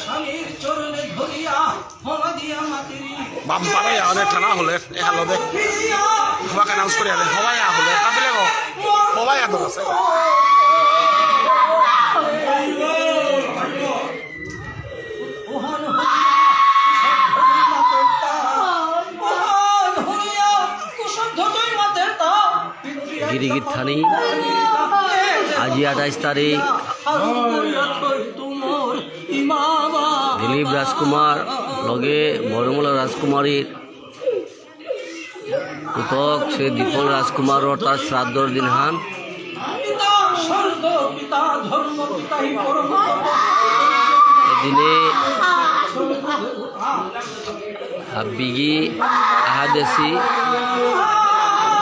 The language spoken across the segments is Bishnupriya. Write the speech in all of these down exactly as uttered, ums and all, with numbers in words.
স্বামীর চরণে ধরিয়া হমা দিয়া মাতিরি। বাম্পারে আনে থানা হলে, এ হালো দে। হবাকে announce করে আনে, হবাই আ হলে, কাবিলে গো। হবাই আ দোকান আছে। গিরিগিথানি, আজি আঠাইশ তারিখ, দিলীপ রাজকুমার লগে বড়মলা রাজকুমারীর পুতক শ্রী দীপল রাজকুমারর তার শ্রাদ্ধর দিনহান। এদিনে হাব্বিগি আহাদেশি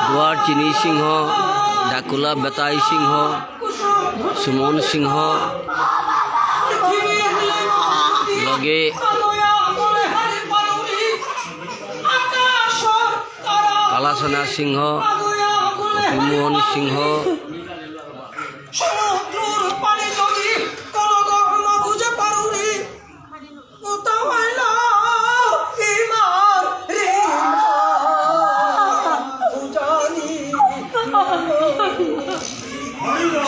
দুয়ার চিনি সিংহ, ডাকুলা বেতাই সিংহ, সুমন সিংহ, লগে কালাসনা সিংহ, বিমোহন সিংহ, সমুদ্রর পানি যদি কোনো গহনা বুঝে পারুরি, কোথাও এলো ইমার রিমা বুঝানি।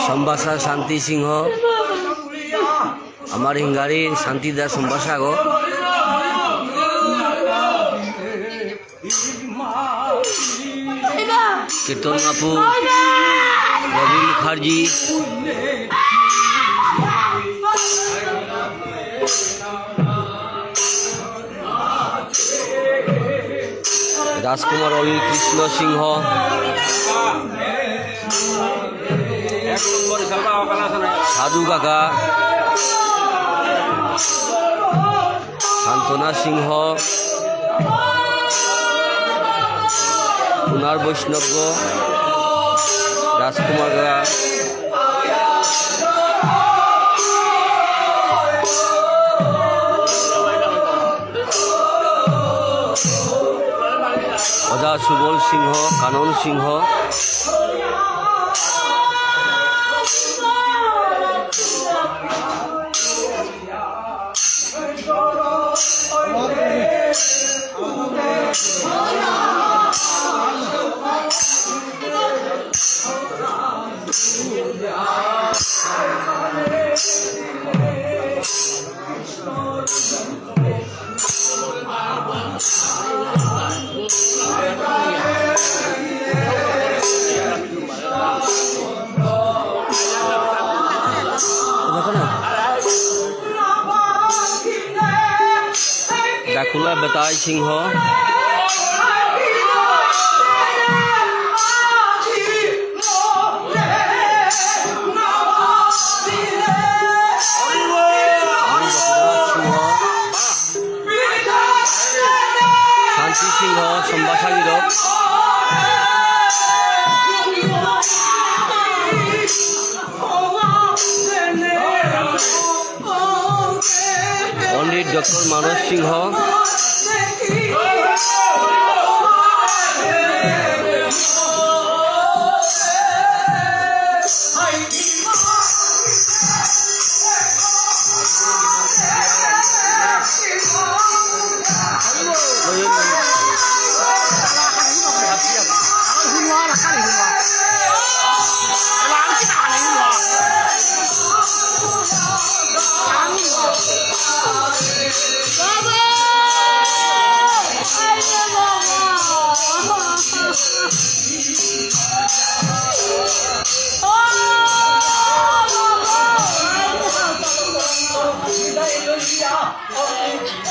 সম্বাসা শান্তি সিংহ, আমার হিঙ্গারি শান্তি দা সম্বাসা গো। কীর্তন বাপু, রবি মুখার্জি, রাজকুমার অনিল কৃষ্ণ সিংহ, সাধু কাকা, সান্ত্বনা সিংহ, কুনার বৈষ্ণব, রাজকুমার রায়, অজা সুবল সিংহ, কানন সিংহ, ডাকুলা বেতাই সিংহ, শান্তি সিংহ, সম্ভাষা গিরক। পণ্ডিত ডক্টর মানস সিংহ।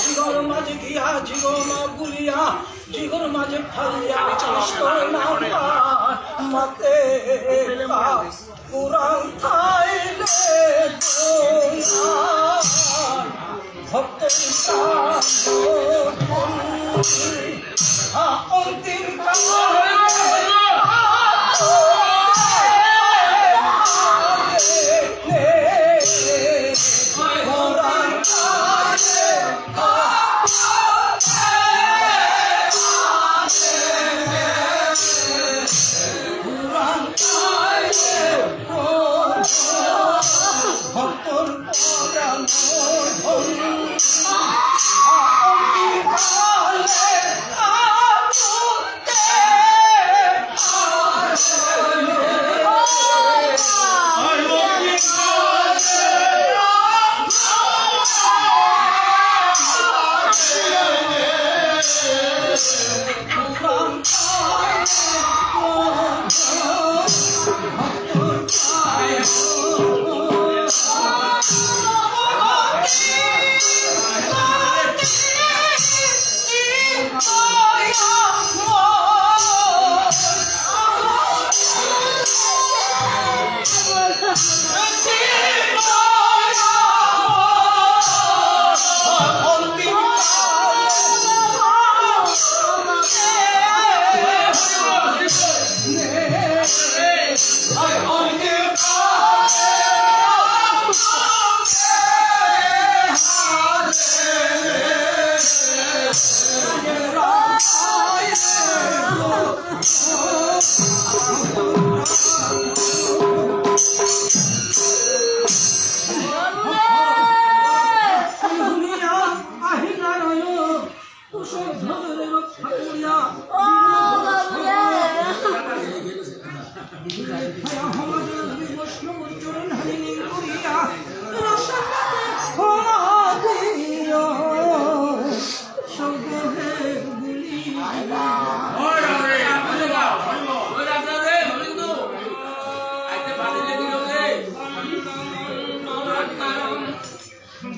জিগর মাঝে গিয়া, জিগর মা বুলিয়া, জিগর মাঝে ফালিয়া, মাতে কুরান থাইলে দুনিয়া, ভক্ত ইসলাম, আ, অন্তিম কাল।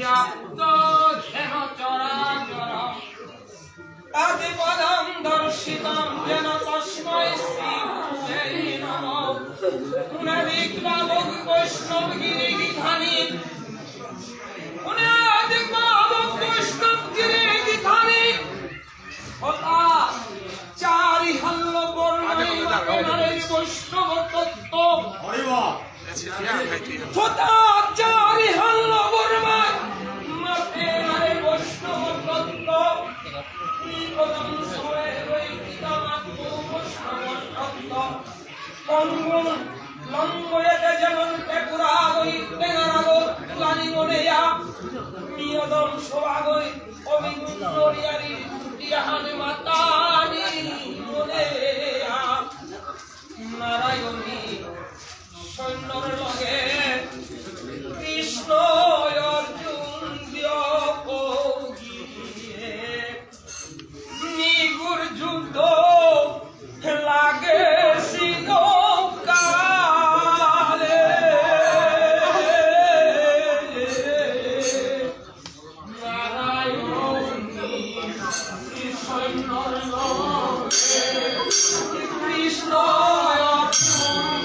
ব্যাপ্তং যেন চরাচরম। তৎপদং দর্শিতং যেন তস্মৈ শ্রী গুরবে নমঃ। অনাদি শ্রাবক বৈষ্ণব গিরি গিথানি। অনাদি শ্রাবক বৈষ্ণব গিরি গিথানি। অতা চারি হাল্ল বর্ণই মাতে নারীর বৈষ্ণব তত্ত্ব। তথা চারি হাল্ল বর্ণই মাতে নারীর বৈষ্ণব তত্ত্ব। ত্রিপদং সমবেত গীতা মাতু বৈষ্ণব তত্ত্ব। পঙ্গুং লঙ্ঘয়তে যেমন পেকুরাগই তেনারাগো তুলানি মনেয়া। নিয়তং সবাগই অভিগুণ নরিয়ারি ইয়াহান মাতানি মনেয়া। নারায়ণী সৈন্যর লগে কৃষ্ণ অর্জুন দিয়ক গিয়ে। নিগুর যুদ্ধ লাগে সিংহ কালে। নারায়ণী সৈন্যর লগে কৃষ্ণ অর্জুন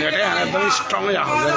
এটা একদম স্ট্রং হয়ে যাবে।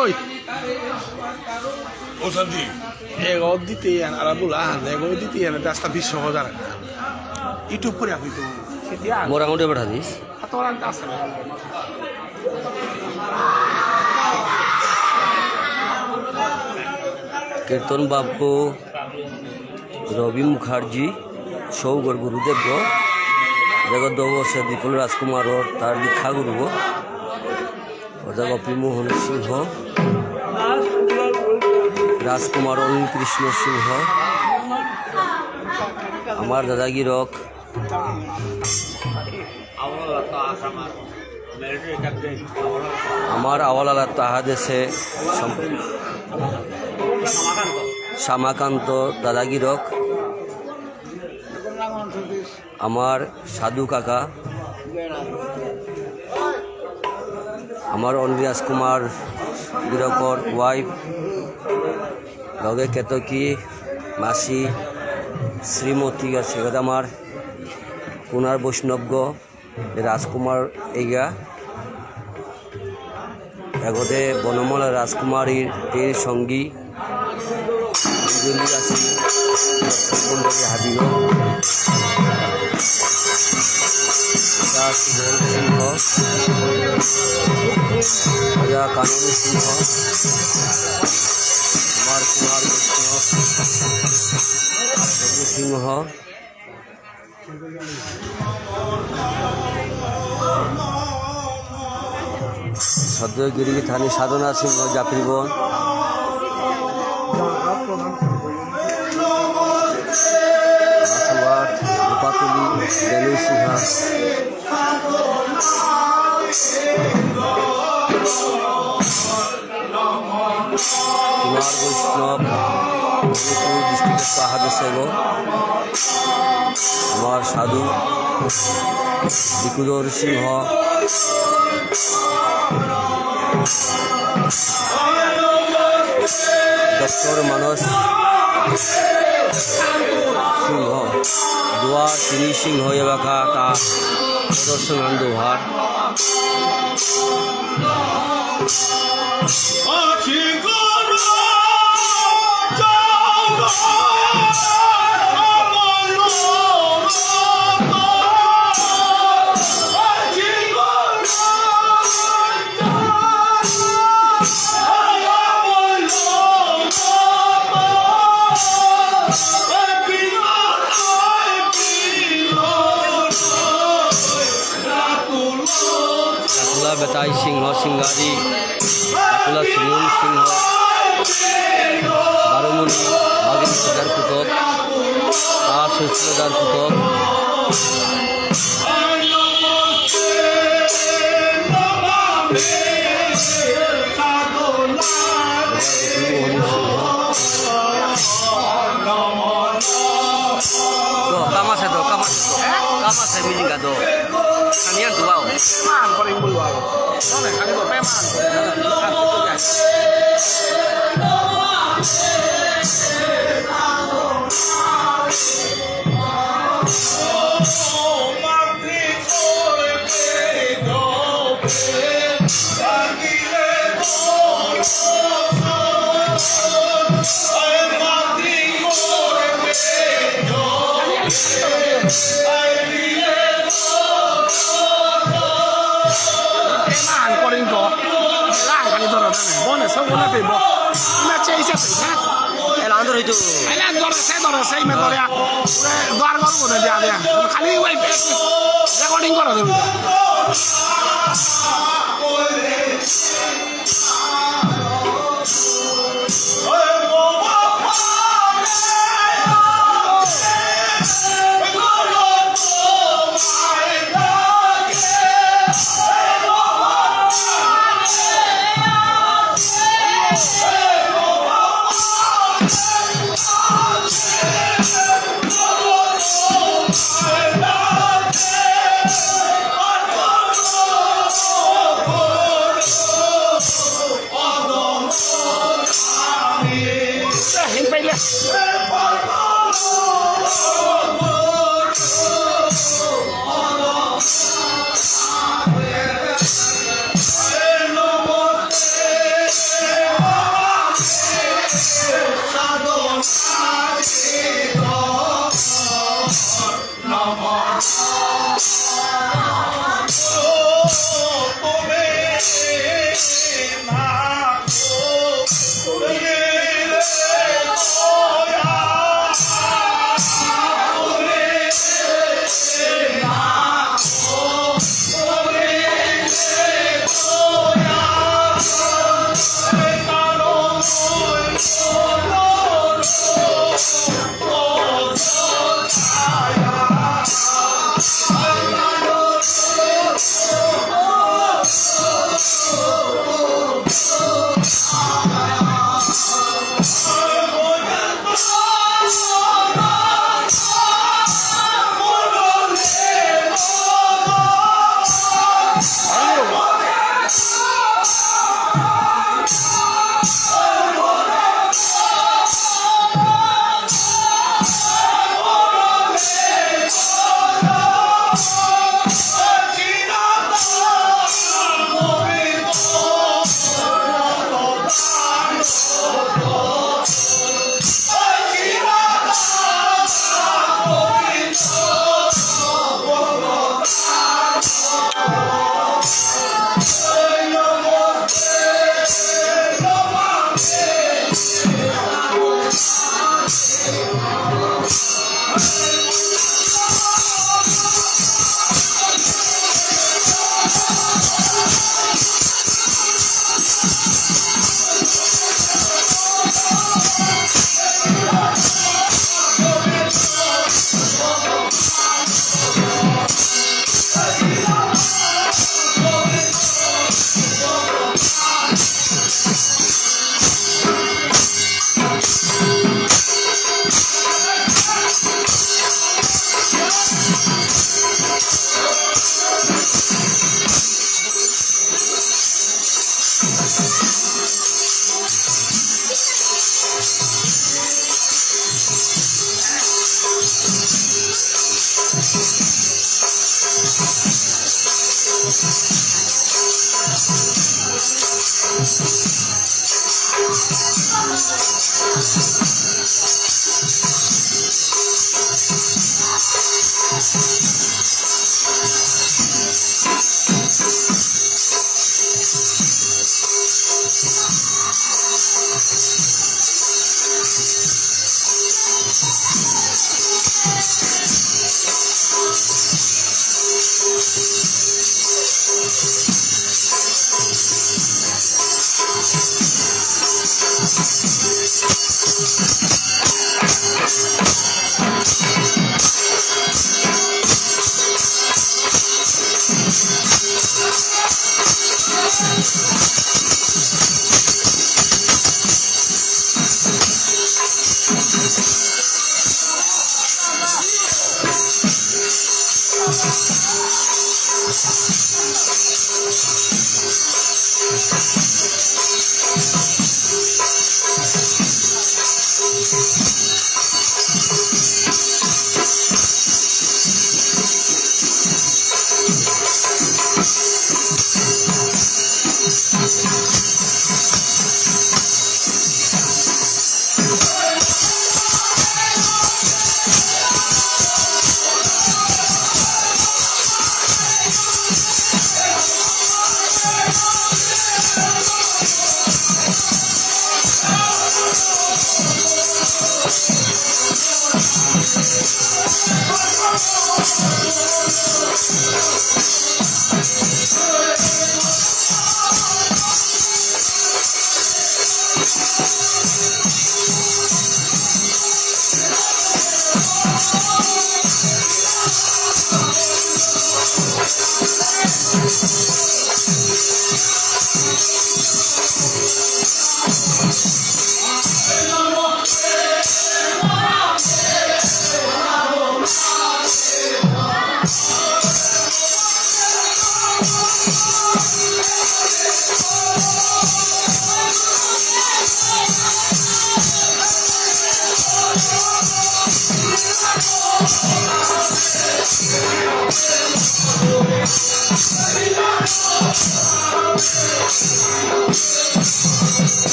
ওই। ও শান্তি। এগো দিতে ইয়ান, আলা বুলা হান, এগো দিতে ইয়ান, রাস্তা বিশ হাজার। ইটু পুরা হইতো। মোরাঙুটে পাঠা দিস। কীর্তন বাবু, রবি মুখার্জি, সৌগর গুরুদেব গো, জগৎ দেব সে বিপুল রাজকুমার ও তার দীক্ষা গুরু গো, অজা গোপী মোহন সিংহ, রাজকুমার অনিল কৃষ্ণ সিংহ, আমার দাদাগিরক, আমার আওয়ালালা তাহা দেশে সম-, শ্যামাকান্ত দাদাগিরক, আমার সাধু কাকা, আমার অনিল রাজকুমার গিরকর wife, লগে কেতকী মাসি শ্রীমতী আছে, এগোতে আমার কুনার বৈষ্ণবগ, রাজকুমার এগা, এগোতে বনমালা রাজকুমারীর এর সঙ্গী, অঞ্জলি আসি, মণ্ডলী হাবিব, রাজা সুবল সিংহ, রাজা কানন সিংহ, কুমার কুমার বৈষ্ণব, রবি সিংহ, সদ্য গিরিগিথানি সাধনা সিংহ জাফরিবন, মাসুয়াট, রূপাতুলি, বেনু সিংহ, কুমার বৈষ্ণব, মণিপুর ডিস্ট্রিক্টর পাহাড় সেব, আমার সাধু বিকুধর সিংহ, ডক্টর মানস সিংহ, দুয়ার চিনি সিংহ এবাকা তা প্রদর্শন আন দুহার। রাতুলা বেতাই সিংহ সিঙ্গারি, রাতুলা সুমন সিংহ, বারোমণি, বাগিনী হাজার কুটক, তা সুশীল হাজার কুটক। Do, kamase do, kamase do. Kamase mijinga do. Kanian duao. Peman paling bulu. Sone kami do peman. Lang kali doro dane. Bone, so bone pe bo. Na chei se pe na. Elang doro itu. Elang doro se doro se me doro ya. Duar gol ko dia dia. Kali wai pe. Recording koro de.